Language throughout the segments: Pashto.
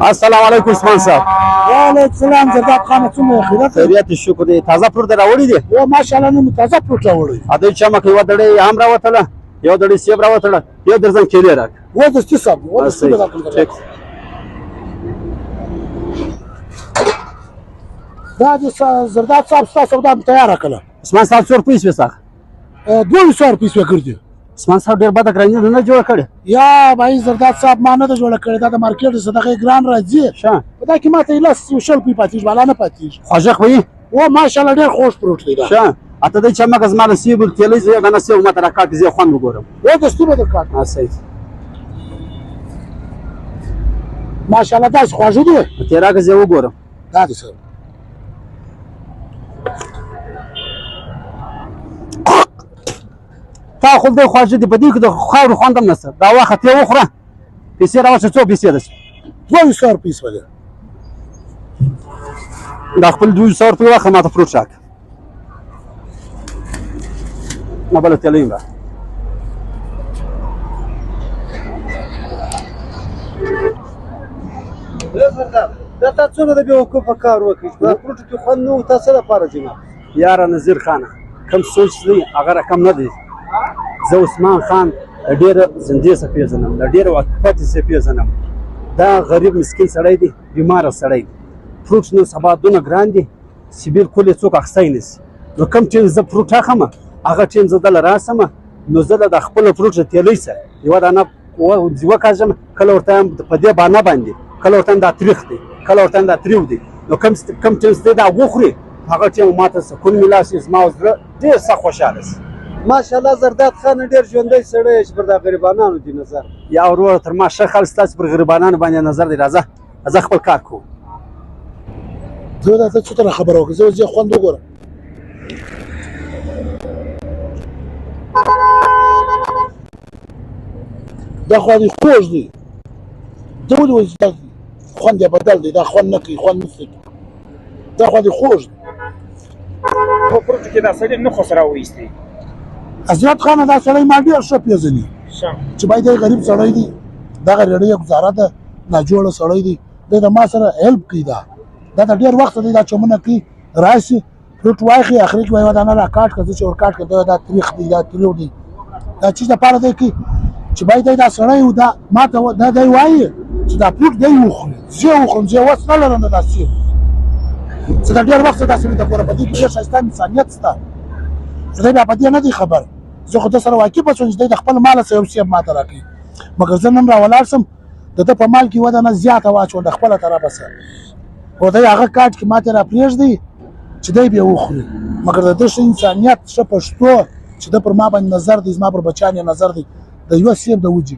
السلام علیکم عثمان صاحب. وعلیکم السلام زرداد خان، څنګه خیرت؟ خیریت شکر دی. تازه فروټ راوړي دي؟ و ماشاءالله، نن تازه فروټ راوړی. ا دې چمک یو دړې هم راوتله، یو دړې سیب راوتله، یو درځن کیلې راک. و دستي صاحب، و دستي به درکړم. ټیک. دا د زرداد صاحب ستا سودا مې تیاره کړه. عثمان صاحب، څو روپۍ شوې ساخ؟ 22 روپۍ شوې ګرځي. عثمان صاحب، ډېر بده ګراني نه جوړه کړې؟ یا بھائی زرداد صاحب، ما نه ده جوړه کړې، دا د مارکیټ صدقې ګران راځي. په دا کې ماته لس یو 20 روپۍ پاتېږي، بالا نه پاتېږي. خوږه خو یې؟ و ماشاءالله، ډېر خوږ فروټ دی دا. ښه، اته دې چمک زما د سیب کیلې زه دنه سیب ماته راکاټ، زه خوند وګورم. و دستي به درکاټ. ها صحیح. ماشاءالله، داسې خواږه دي. ته راکه زه وګورم. دا دي سر. تا خو دې خواږه دي، په دې کې د خاورو خوند هم نشته. دا واخه، ته وخوره، پیسې راوشه. څو پیسې ده؟ 22 روپۍ شولې. دا خپل 200 روپۍ واخله، ماته فروټ راکړه. نه بله تیلۍ هم راکړه. دا تا څونه د بېوقوفه کار وکړ؟ دا فروټو کې خوند نه و، تا څه لپاره ځینه؟ یاره نظیر خانه، کم سوچ دی هغه رقم نه دی. زه عثمان خان له ډېره زندې څخه پېژنم، له ډېره عاطفت څخه پېژنم. دا غریب مسکین سړی دی، بیماره سړی دی. فروټ نن سبا دونه ګران دي چې بالکل یې څوک اخیستی نه شي. نو کوم ټیم زه فروټ اخم، هغه ټیم زه دله راسم، نو زه د خپل فروټ د تیلۍ سره یوه دانه وکاږم. کله ورته وایم په دې بانه باندې، کله ورته وایم دا تریخ دی، کله ورته وایم دا تریو دی. نو کم ټیم چې دا وخوري، هغه ټیم ماته سکون میلاو شي، زما زړه ډېر سخت خوشحاله شي. ماشاءالله زرداد خان، ډېر ژوندی سړی یې چې پر دا غریبانانو دي نظر. یا وروره، تر ما ښه خلک ستاسو پر غریبانانو باندې نظر دی. راځه راځه، خپل کار کوو. زه دا ته څه تر خبره وکړه، زه اوس یې خوند وګورم. دا خو دې خوږ دی، ته ولې وایې چې دا خوند یې بدل دی؟ دا خوند نه کوي، خوند نشته. دا خو دې خوږ دی. په فروټو کې دا سړي نه خو سره وایستي. حضرت خانه، دا سړی ما ډېر ښه پېژني چې باید دی غریب سړی دی، دغه رېړۍ یې ګزاره ده، ناجوړه سړی دی. دی د ما سره هیلپ کوي. دا دا د ډېر وخت دی دا چمونه کوي، راشي فروټ واخلي، اخري کې وایي دا نه راکاټ کړه. زه چې ورکاټ کړم، دا تریخ دی، دا تریو دی. دا چیز دپاره دی کوي چې باید دی دا سړی و، دا ما ته دا دی وایي چې دا فروټ دی وخوري، زه یې وخورم، زه یې وس نه لرم. دا سیب چې دا ډېر وخت دا سړي ته ګوره، په دې کې ډېر ښایسته انسانیت شته. خو دی بیا په دې نه دی خبر. زه خو ده سره واقف شوم چې دی د خپل ماله څه یو سیب ماته راکوي، مګر زه نن را ولاړ شم، د ده په مال کې یوه دانه زیاته واچول د خپله طرفه سره، او دی هغه کاټ کې ماته را پرېږدي چې دی بیا وخوري. مګر د ده ښه انسانیت، ښه پښتو چې ده پر ما باندې نظر دی، زما پر بچیان یې نظر دی، د یوه سیب د وجې،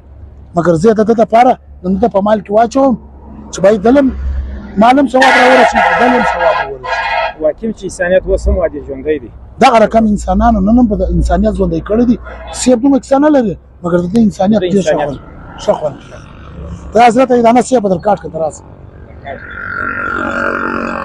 مګر زه یې د ده دپاره نن د ده په مال کې واچوم چې باید دلم مالم ثواب راورسېږي، دلم ثواب راورسېږي. واقعي چې انسانیت اوس هم وادي ژوندی دی. دغه رقم انسانانو نن هم په انسانیت ژوندی کړی دی. سیب دومره کیسه نه لري، مګر د دې انسانیت د ډېر ښه انسانیت. خوند، ښه خوند لري. ته حضرت دانه سیب به در کاټ کړه، ته راسه.